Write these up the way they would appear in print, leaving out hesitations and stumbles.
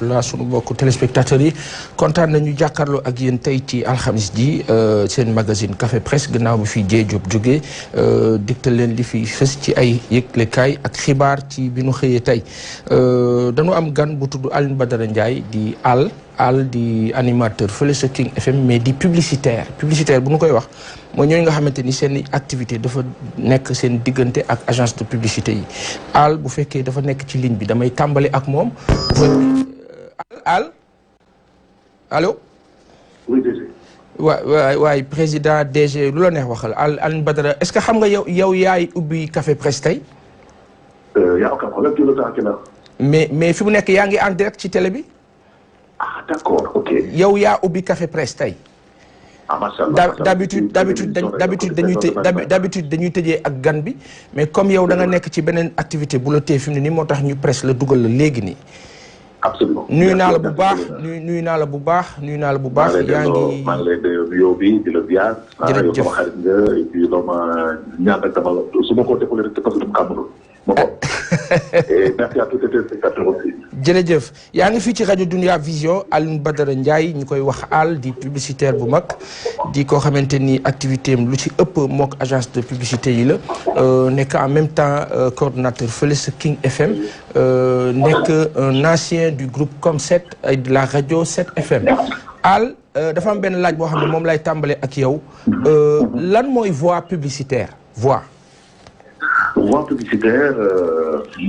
rahmatullah sunu mbokku téléspectateurs yi kontaan nañu jàkkaarloo ak yéen tey ci alxamis ji seen magazine Café Presse gannaaw bi fi Dieye Diop jógee digtal leen li fi fës ci ay yëglekaay ak xibaar ci bi nu xëyee tey dañu am gan bu tudd Alioune Badara Ndiaye di Al di animateur fële sa King FM mais di publicitaire bu nu koy wax mooy ñooñu nga xamante ni seen activité dafa nekk seen diggante ak agence de publicité yi Al bu fekkee dafa nekk ci ligne bi damay tàmbali ak moom bu fekkee Al allo. oui DG. waay président DG lu la neex waxal Alioune Badara est-ce que xam nga yow yaay ubbi Café Presse tey. y a aucun problème tu le temps à quelle heure. mais fi mu nekk yaa ngi en direct ci télé bi. ah d'accord ok. yow yaa ubbi Café Presse tey. ah macha allah d'habitude dañuy tëjee ak gan bi mais comme yow da nga nekk ci beneen activité bu la tee fi mu ne nii moo tax ñu presse la dugal la léegi nii. absolument nuyu naa la bu baax nuyu naa la bu baax nuyu naa la bu baax. yaa ngi maa ngi lay nuyoo bi di la ziar. jërëjëf yow sama xarit nga et puis dama ñaan ak dama la su ma ko découlé rek parce que dama kàmbalu ma ko. et merci à tous les téléspectateurs aussi. jërëjëf yaa ngi fii ci rajo Dunia Vision Alioune Badara Ndiaye ñu koy wax Al di publicitaire bu mag di koo xamante ni activité am lu ci ëpp mook agence de publicité yi la nekk en même temps coordonnateur fële sa King FM nekk un ancien du groupe Com7 et de la radio 7 FM Al dafa am benn laaj boo xam ne moom lay tàmbale ak yow lan mooy voix publicitaire voix publicitaire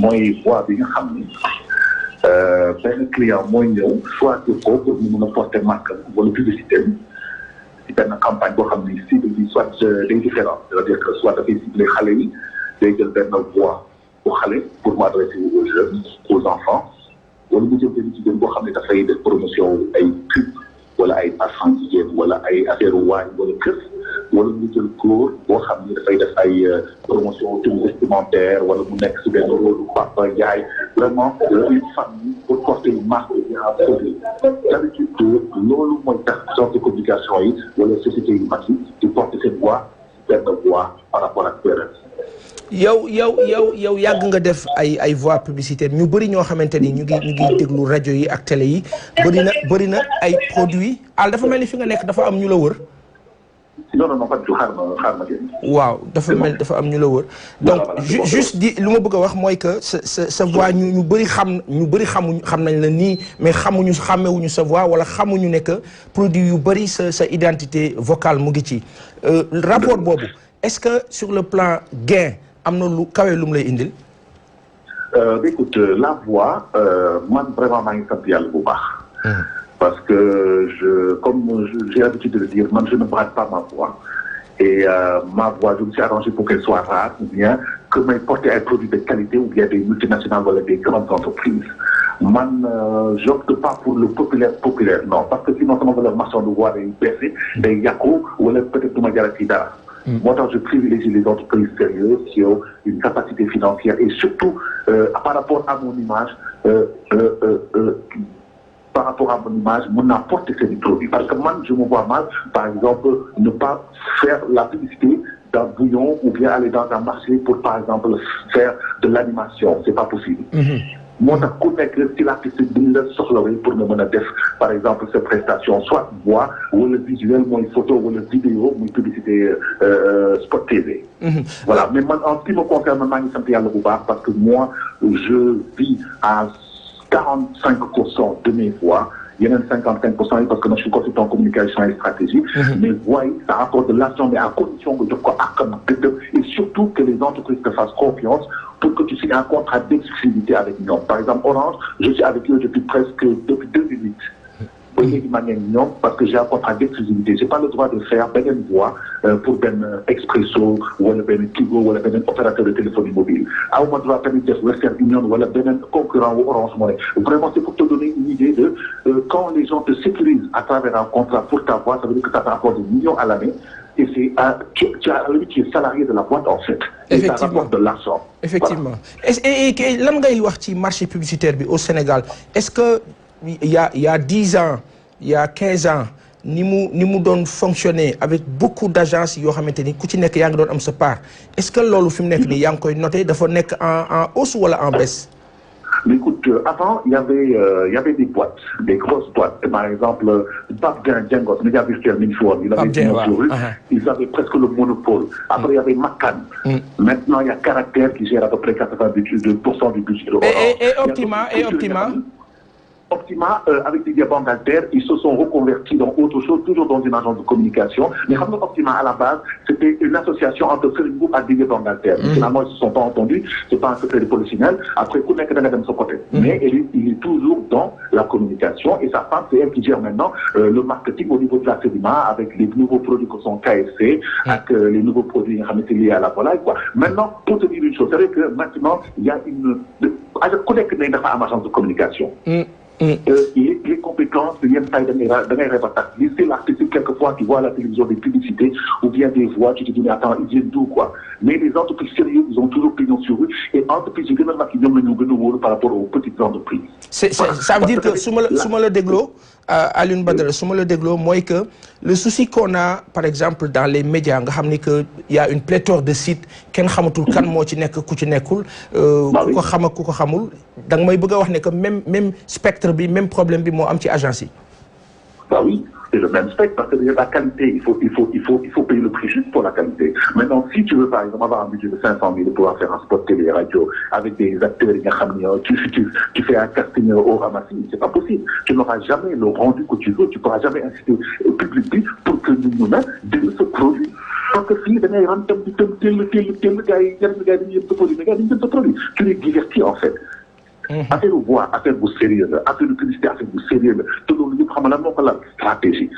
mooy voix bi nga xam ni benn client mooy ñëw choisir ko pour mu mun a porter marque wala publicité ci benn campagne boo xam ni cible bi soit day différent c'est-à-dire que soit dafay ciblé xale yi day jël benn voix bu xale pour m'adresser aux jeunes aux enfants wala mu jël benn jigéen boo xam ne dafay def promotion ay pub wala ay parfum jigéen wala ay affaire waañ wala kër wala mu jël góor boo xam ni dafay def ay promotion tout vestimentaire wala mu nekk si benn rôle papa yaay vraiment une famille pour porter une marque bien à produit d'habitude loolu mooy tax sorte de communication yi wala société yu mag yi di porter cette voix benn voix par rapport ak terrain. yow yàgg nga def ay voix publicitaire ñu bëri ñoo xamante ni ñu ngi déglu rajo yi ak télé yi bëri na ay produits Al dafa mel ni fi nga nekk dafa am ñu la wër. non pas du xaar ma waaw dafa mel dafa am ñu la wër. donc juste di lu ma bëgg a wax mooy que sa voix ñu bëri xam nañ la nii mais xàmmewuñu sa voix wala xamuñu ne que produit yu bëri sa identité vocale mu ngi ci rapport boobu est-ce que sur le plan gain am na lu kawe lu mu lay indil. écoute la voix man vraiment maa ngi sant yàlla bu baax. Parce que comme j'ai l'habitude de le dire, moi je ne brade pas ma voix. Et ma voix, je me suis arrangé pour qu'elle soit rare, ou bien que m'importe un produit de qualité, ou bien des multinationales ou des grandes entreprises. Man, j'opte pas pour le populaire, non. Parce que sinon, ça m'a leur marchand de voix est baissé, des yako, ou peut-être de ma garantie-là. Moi, je privilégie les entreprises sérieuses qui ont une capacité financière et surtout, par rapport à mon image, par rapport à mon image, n'importe quel produit. Parce que moi, je me vois mal, par exemple, ne pas faire la publicité d'un bouillon ou bien aller dans un marché pour, par exemple, faire de l'animation. C'est pas possible. Moi, si l'artiste pour me mener par exemple, ces prestations, soit voix, ou le visuel, ou une photo, ou une vidéo, ou une publicité spot TV. Voilà. Mais en ce qui me concerne, parce que moi, je vis à 45% de mes voix, il y en a 55% parce que moi je suis consultant en communication et stratégie. Mes voix, ça rapporte de l'argent, mais à condition que je crois et surtout que les entreprises te fassent confiance pour que tu signes un contrat d'exclusivité avec nous. Par exemple, Orange, je suis avec eux depuis 2008. Parce que j'ai un contrat d'exclusivité. Je n'ai pas le droit de faire une voix pour un Expresso ou un Tigo ou un opérateur de téléphonie mobile. À un moment donné, je vais faire Western Union ou un concurrent ou Orange Money. Vraiment, c'est pour te donner une idée de quand les gens te sécurisent à travers un contrat pour ta voix, ça veut dire que ça te rapporte des millions à l'année. Et c'est tu es salarié de la boîte en fait. Et ça rapporte de l'argent. Effectivement. Voilà. Et lan ngay wax ci marché publicitaire au Sénégal, est-ce que il y a 10 ans, il y a 15 ans, ni mu doon fonctionner avec beaucoup d'agences yoo xamante ni ku ci nekk yaa ngi doon am sa part est-ce que loolu fi mu nekk nii yaa ngi koy noté dafa nekk en hausse wala en baisse. Mais écoute, avant, il y avait des boîtes, des grosses boîtes. Par exemple, Pape Djengos, Média Virtuel Minfour, ils avaient presque le monopole. Après, il y avait Macan. Maintenant, il y a Caractère qui gère à peu près 82% du budget. Et Optima. Optima, avec Didier Bangalter, ils se sont reconvertis dans autre chose, toujours dans une agence de communication. Mais Optima, à la base, c'était une association entre Serigne et Didier Bangalter. Finalement, ils ne se sont pas entendus. C'est pas un secret de polichinelle. Après, Kounek est de son côté. Mais il est toujours dans la communication. Et sa femme, c'est elle qui gère maintenant le marketing au niveau de la Sedima, avec les nouveaux produits que sont KFC, avec les nouveaux produits liés à la volaille, quoi. Maintenant, pour te dire une chose, c'est vrai que maintenant, il y a une... Kounek n'est pas une agence de communication. Les compétences, c'est l'artiste quelquefois qui voit à la télévision des publicités ou bien des voix, tu te dis mais attends, ils viennent d'où quoi. Mais les entreprises sérieuses, ils ont toujours pignon sur eux et entreprises qui viennent par rapport aux petites entreprises. Ça veut dire que sous le déglo, Alioune Badara, sous le déglo, moi que le souci qu'on a par exemple dans les médias, il y a une pléthore de sites, ken xamatul kan mo ci nek ku ci nekul ko xam ak ko xamul dang may bëgg wax ne que même spectre bi même problème bi mo am ci agence yi. Bah oui, c'est le même spectre parce que la qualité, il faut payer le prix juste pour la qualité. Maintenant, si tu veux par exemple avoir un budget de 500 000 pour pouvoir faire un spot télé radio avec des acteurs, tu fais un casting au ramassis, c'est pas possible. Tu n'auras jamais le rendu que tu veux, tu pourras jamais inciter le public pour que nous-mêmes de ce produit. Parce que si tu les divertis en fait. Affaire de voix, affaire de sérieux, affaire de publicité, affaire de sérieux, tout le monde a la stratégie.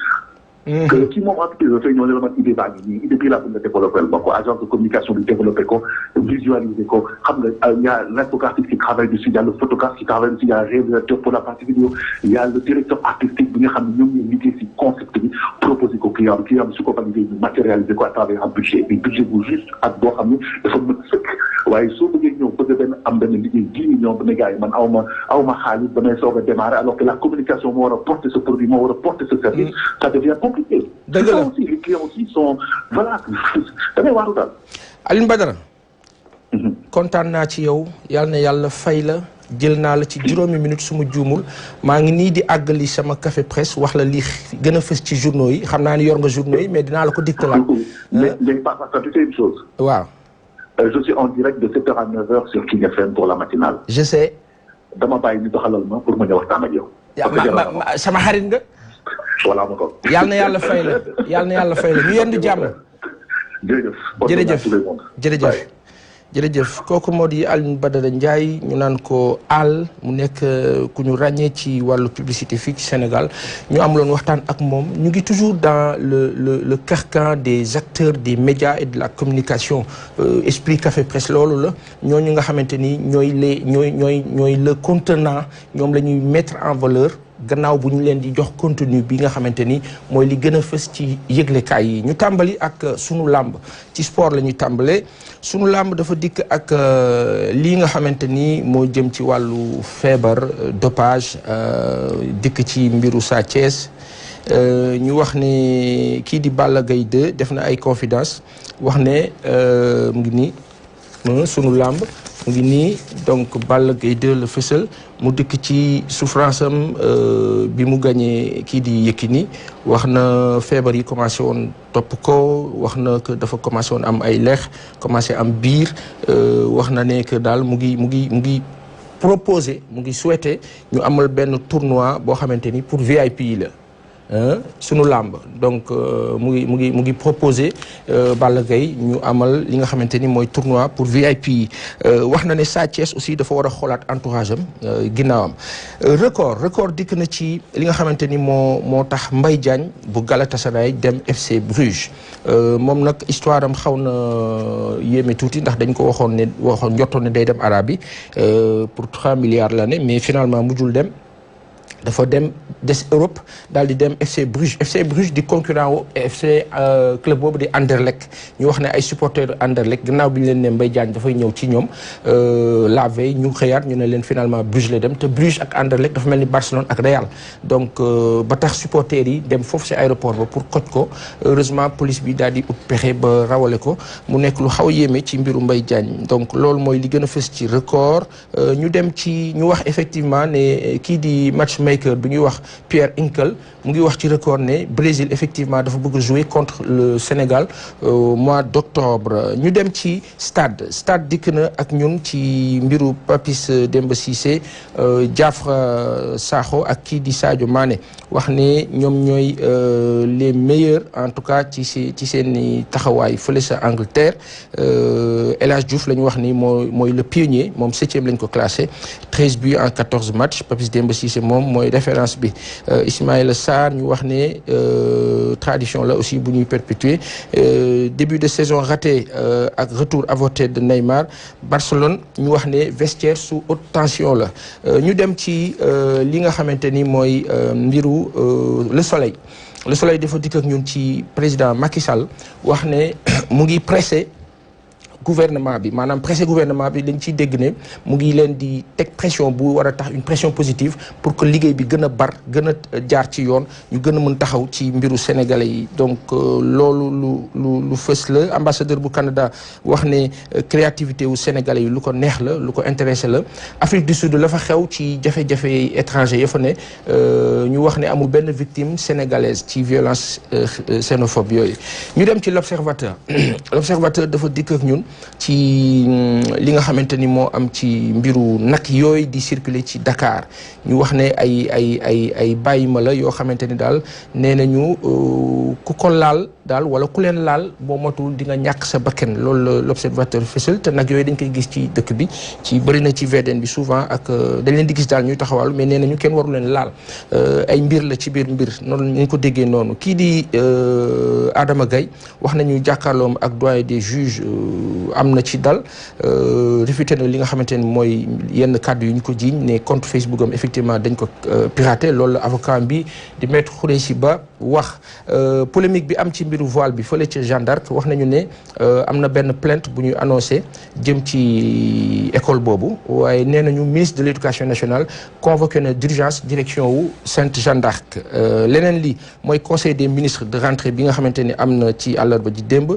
Que qui m'a dit que fait une idée bagui, idée là pour développer le agence de communication de développer quoi, visualiser quoi. Il y a l'infographiste qui travaille dessus, il y a le photographe qui travaille dessus, il y a le réalisateur pour la partie vidéo, il y a le directeur artistique qui a l'idée si concept proposer au client, le client se compagnie de matérialiser quoi à travers un budget, et budget vous juste à bord amener, il faut me waaye soo bëggee ñëw bëgg benn am benn liggéey 10 millions de gars yi man awma xaalis damay soog a démarrer alors que la communication moo war a porter ce produit moo war a porter ce service ça devient compliqué. Dëgg la aussi les clients aussi sont voilà da ngay waaru daal. Alioune Badara kontaan naa ci yow yàlla na yàlla fay la jël naa la ci juróomi minute su ma juumul maa ngi nii di àggali sama café presse wax la li gën a fës ci journaux yi xam naa ni yor nga journaux yi mais dinaa la ko dictalaat. mais pas ça tu sais une chose. waaw. Je suis en direct de 7h à 9h sur King FM pour la matinale. Je sais. dama bàyyi ñu doxalal ma pour ma ñëw waxtaan ak yow. sama xarit nga. voilà ma ko. yàlla na yàlla fay la yàlla na yàlla fay la ñu yendu jàmm. jërëjëf. jërëjëf kooku moo di Alioune Badara Ndiaye ñu naan ko Al mu nekk ku ñu ràññee ci wàllu publicité fii ci Sénégal ñu am loon waxtaan ak moom ñu ngi toujours dans le carcan des acteurs des médias et de la communication esprit café presse loolu la ñooñu nga xamante ni ñooy le contenant ñoom la ñuy mettre en valeur gannaaw bu ñu leen di jox contenu bi nga xamante ni mooy li gën a fës ci yëglekaay yi ñu tàmbali ak sunu làmb ci sport la ñuy tàmbalee sunu làmb dafa dikk ak lii nga xamante ni moo jëm ci wàllu feebar dopage dikk ci mbiru Sa Thiès ñu wax ne kii di Balla Gaye 2 def na ay confidence wax ne mu ngi nii sunu làmb mu ngi nii donc Balla Gaye 2 la fësal mu dikk ci souffrance am bi mu gagné kii di Yékini wax na feebar yi commencé woon topp ko wax na que dafa commencé woon am ay lex commencé am biir wax na ne que daal mu ngi proposé mu ngi souhaité ñu amal benn tournoi boo xamante ni pour VIP yi la sunu làmb donc mu ngi proposé Balla Gaye ñu amal li nga xamante ni mooy tournoi pour VIP yi wax na ne Sa Thiès aussi dafa war a xoolaat entourage am ginnaawam record dikk na ci li nga xamante ni moo tax Mbaye Diagne bu Galatasaray dem FC Bruges moom nag histoire am xaw na yéeme tuuti ndax dañ ko njottoon ne day dem Arabie pour 3 milliards l'année mais finalement mujjul dem dafa dem des Europe daal di dem FC Bruges di concurrent wu FC club boobu di Anderlecht ñu wax ne ay supporters Anderlecht gannaaw bi ñu leen ne Mbaye Diagne dafay ñëw ci ñoom la veille ñu xëyaat ñu ne leen finalement Bruges la dem te Bruges ak Anderlecht dafa mel ni Barcelone ak Real donc ba tax supporters yi dem foofu ci aéroport ba pour koj ko heureusement police bi daal di ut pexe ba rawale ko mu nekk lu xaw a yéeme ci mbiru Mbaye Diagne donc loolu mooy li gën a fës ci record ñu dem ci ñu wax effectivement ne kii di matchmaker bi ñuy wax Pierre Inkel mu ngi wax ci record ne Brésil effectivement dafa bëgg jouer contre le Sénégal au mois d'octobre ñu dem ci stade dikk na ak ñun ci mbiru Papis Demba Cissé Diafra Sakho ak kii di Sadio Mané wax ne ñoom ñooy les meilleurs en tout cas ci seen taxawaay fële sa Angleterre El Hadj Diouf la ñu wax ni mooy le pionnier moom 7e lañ ko classé 13 buts en 14 matchs Papis Demba Cissé moom mooy référence bi Ismaïla Sarr ñu wax ne tradition la aussi bu ñuy perpétuer début de saison raté ak retour avorté de Neymar Barcelone ñu wax ne vestiaire sous haute tension la ñu dem ci li nga xamante ni mooy mbiru Le Soleil dafa dikk ak ñun ci président Macky Sall wax ne mu ngi pressé gouvernement bi maanaam pressé gouvernement bi dañ ciy dégg ne mu ngi leen di teg pression bu war a tax une pression positive pour que liggéey bi gën a gën a jaar ci yoon ñu gën a mën taxaw ci mbiru sénégalais yi donc loolu lu fës la ambassadeur bu Canada wax ne créativité wu sénégalais yi lu ko neex la lu ko intéressé la Afrique du Sud la fa xew ci jafe-jafe étranger ya fa ne ñu wax ne amul benn victime sénégalaise ci violence xénophobe yooyu ñu dem ci l'observateur dafa dikk ak ñun ci li nga xamante ni moo am ci mbiru nag yooyu di circuler ci Dakar ñu wax ne ay bàyyima la yoo xamante ni daal nee nañu ku ko laal daal wala ku leen laal boo matul di nga ñàkk sa bakken loolu la l'observateur fësal te nag yooyu dañ koy gis ci dëkk bi ci bëri na ci VDN bi souvent ak dañ leen di gis daal ñuy taxawal mais nee nañu kenn waru leen laal ay mbir la ci biir mbir noonu ñu ko déggee noonu kii di Adama Gaye wax nañu jàkkaarloom ak doyen des juges am na ci dal réfuté na li nga xamante ni mooy yenn kàddu yu ñu ko jiiñ ne compte Facebook am effectivement dañ ko piraté loolu la avocat bi di maître Khoureyssi Ba wax polémique bi am ci mbiru voile bi fële ci Jeanne d'Arc wax nañu ne am na benn plainte bu ñuy annoncé jëm ci école boobu waaye nee nañu ministre de l'éducation nationale convoqué na d'urgence direction wu Sainte Jeanne d'Arc leneen li mooy conseil des ministres de rentrée bi nga xamante ni am na ci àllarba ji démb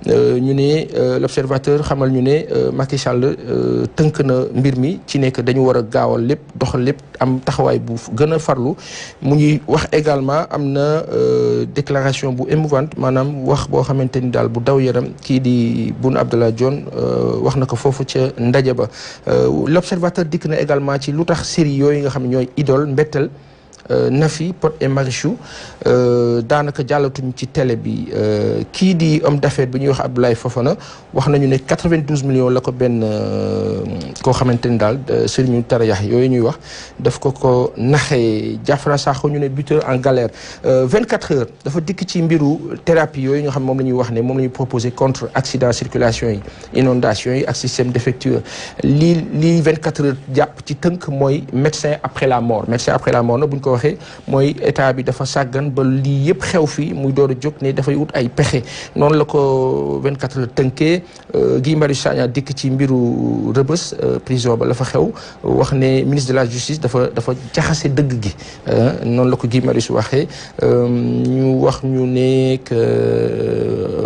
ñu ne l'observateur xamal ñu ne Macky Sall tënk na mbir mi ci nekk dañu war a gaawal lépp doxal lépp am taxawaay bu gën a farlu mu ngi wax également am na déclaration bu émouvante maanaam wax boo xamante ni daal bu daw yaram kii di Boun Abdallah Dionne wax na ko foofu ca ndaje ba l'observateur dikk na également ci lu tax série yooyu nga xam ne ñooy Idole Mbettel Nafi Pod et Marichou daanaka jàllatuñ ci télé bi kii di homme d'affaires bi ñuy wax Abdoulaye Fofana wax nañu ne 92 millions la ko benn koo xamante ni daal sëriñu tarayax yooyu ñuy wax daf ko naxee Diafra Sakho ñu ne buteur en galère 24 heures dafa dikk ci mbiru thérapie yooyu nga xam moom la ñuy wax ne moom la ñuy proposé contre accident circulation yi inondation yi ak système défectueux lii 24 heures jàpp ci tënk mooy médecin après la mort na buñ ko waxee mooy état bi dafa sàggan ba lii yëpp xew fi muy door a jóg ne dafay wut ay pexe noonu la ko 24 heures tënkee Guy Marius Sagna dikk ci mbiru Rebeuss prison ba la fa xew wax ne ministre de la justice dafa jaxase dëgg gi noonu la ko Guy Marius waxee ñu wax ñu ne que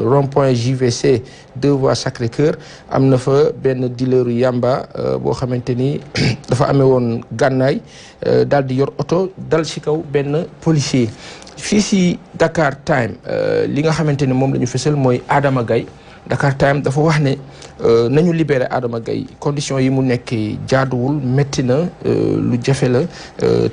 rond-point JVC 2 voies Sacré-Cœur am na fa benn dealeuru yamba boo xamante ni dafa amee woon gànnaay daal di yor oto dal ci kaw benn policier fii si Dakar Time li nga xamante ne moom la ñu fësal mooy Adama Gaye Dakar Time dafa wax ne nañu libéré Adama Gaye conditions yi mu nekk jaaduwul métti na lu jafe la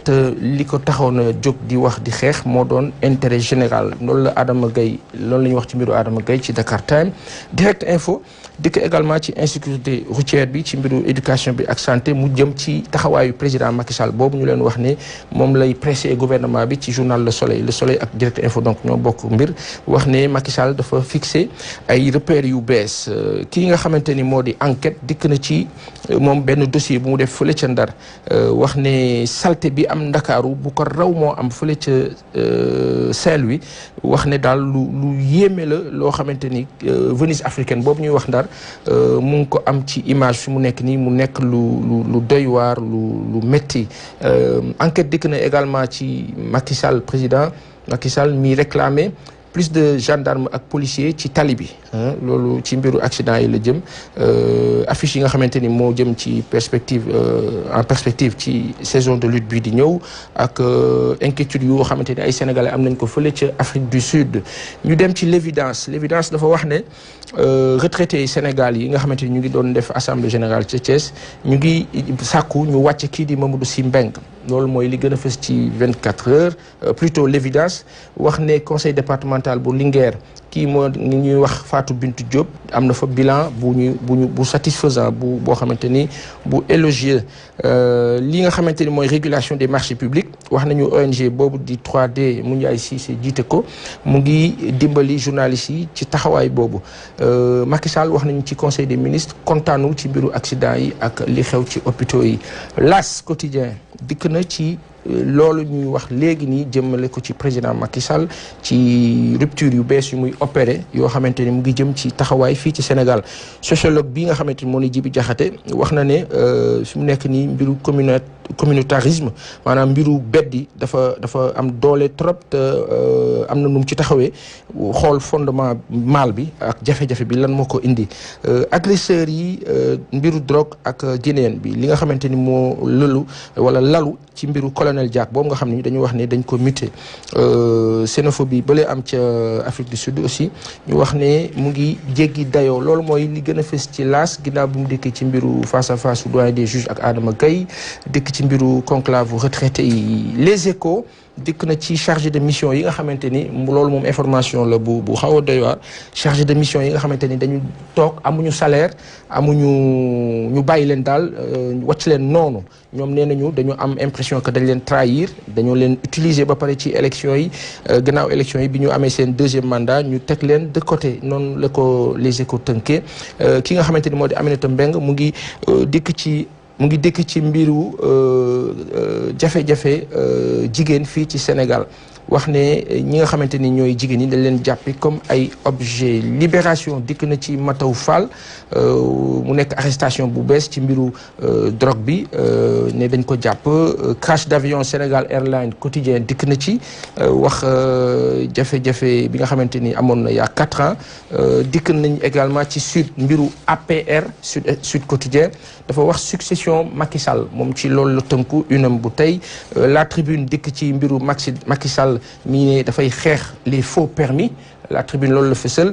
te li ko taxoon a jóg di wax di xeex moo doon intérêt général loolu la Adama Gaye loolu la ñuy wax ci mbiru Adama Gaye ci Dakar Time Direct Info dikk également ci insécurité routière bi ci mbiru éducation bi ak santé mu jëm ci taxawaayu président Macky Sall boobu ñu leen wax ne moom lay pressé gouvernement bi ci journal Le Soleil ak Direct Info donc ñoo bokk mbir wax ne Macky Sall dafa fixé ay repères affaire yu bees kii nga xamante ni moo di enquête dikk na ci moom benn dossier bu mu def fële ca Ndar wax ne salte bi am Ndakaaru bu ko raw moo am fële ca Saint-Louis wax ne daal lu yéeme la loo xamante ni Venise africaine boobu ñuy wax Ndar mu ngi ko am ci image fi mu nekk nii mu nekk lu doy waar lu métti enquête dikk na également ci Macky Sall président Macky Sall mi réclamé plus de gendarmes ak policiers ci tali bi loolu ci mbiru accident yi la jëm affiche yi nga xamante ni moo jëm ci perspective en perspective ci saison de lutte bi di ñëw ak inquiétude yoo xamante ni ay sénégalais am nañ ko fële ca Afrique du Sud. ñu dem ci l'évidence dafa wax ne retraités Sénégal yi nga xamante ni ñu ngi doon def assemblée générale ca Thiès ñu ngi sàkku ñu wàcc kii di Mamadou Sy Mbengue loolu mooy li gën a fës ci 24 heures plutôt l'évidence wax ne conseil départemental bu Linguère kii moo ñuy wax Fatou Bintou Diop am na fa bilan bu satisfaisant boo xamante ni bu élogieux li nga xamante ni mooy régulation des marchés publics wax nañu ONG boobu di 3D mu Ndiaye Cissé jiite ko mu ngi dimbali journalistes yi ci taxawaay boobu Macky Sall wax nañu ci conseil des ministres kontaanul ci mbiru accident yi ak li xew ci hôpitaux yi. L'As quotidien dikk na ci loolu ñuy wax léegi nii jëmale ko ci président Macky Sall ci rupture yu bees yu muy opéré yoo xamante ni mu ngi jëm ci taxawaay fii ci Sénégal sociologue bi nga xamante ni moo ni Jibi Jaxate wax na ne fi mu nekk nii mbiru communautarisme maanaam mbiru beddi dafa am doole trop te am na nu mu ci taxawee xool fondement mal bi ak jafe-jafe bi lan moo ko indi agresseurs yi mbiru drogue ak guinéen bi li nga xamante ni moo lalu ci mbiru colonel Diack boobu nga xam ni dañu wax ne dañ ko muté xénophobie ba lay am ca Afrique du Sud aussi ñu wax ne mu ngi jéggi dayoo loolu mooy li gën a fës ci laas ginnaaw bu mu dikkee ci mbiru face à face doyen des juges ak Adama Gaye dikk ci mbiru conclave retraité yi Les Échos dikk na ci chargé de mission yi nga xamante ni loolu moom information la bu xaw a doy waar chargé de mission yi nga xamante ni dañu toog amuñu salaire ñu bàyyi leen daal wàcc leen noonu ñoom nee nañu dañu am impression que dañ leen trahir dañoo leen utiliser ba pare ci élection yi gannaaw élection yi bi ñu amee seen deuxième mandat ñu teg leen de côté noonu la ko Les Échos tënkee ki nga xamante ni moo di Aminata Mbengue mu ngi dëkk ci mbiru jafe-jafe jigéen fii ci Sénégal wax ne ñi nga xamante ni ñooy jigéen ñi dañ leen jàppe comme ay objet libération dikk na ci Mataw Fall mu nekk arrestation bu bees ci mbiru drogue bi ne dañ ko jàpp crash d'avion Sénégal Airlines quotidien dikk na ci wax jafe-jafe bi nga xamante ni amoon na yaa 4 ans dikk nañ également ci sud mbiru APR sud quotidien dafa wax succession Macky Sall moom ci loolu la tënku unam bu tey la tribune dikk ci mbiru Macky Sall mi ne dafay xeex les faux permis la tribune loolu la fësal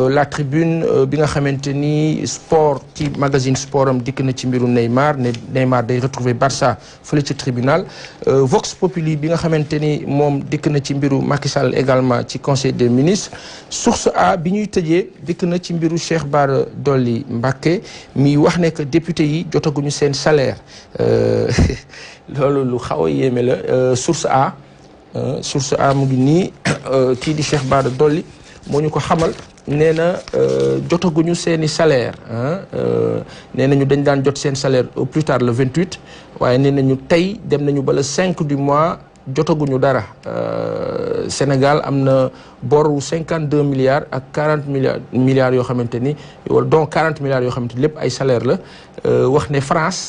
la tribune bi nga xamante ni sport ci magazine sport am dikk na ci mbiru Neymar ne Neymar day retrouver Barça fële ci tribunal Vox Populi bi nga xamante ni moom dikk na ci mbiru Macky Sall également ci conseil des ministres Source A bi ñuy tëjee dikk na ci mbiru Cheikh Bara Dolly Mbacké mi wax ne que député yi jotaguñu seen salaire loolu lu xaw a yéeme la Source A mu ngi nii kii di Cheikh Bara Dolly moo ñu ko xamal nee na jotaguñu seeni salaire nee nañu dañ daan jot seen salaire au plus tard le 28 waaye nee nañu tey dem nañu ba le 5 du mois jotaguñu dara Sénégal am na boru 52 milliards ak 40 milliards yoo xamante ni dont 40 milliards yoo xamante ni lépp ay salaire la wax ne France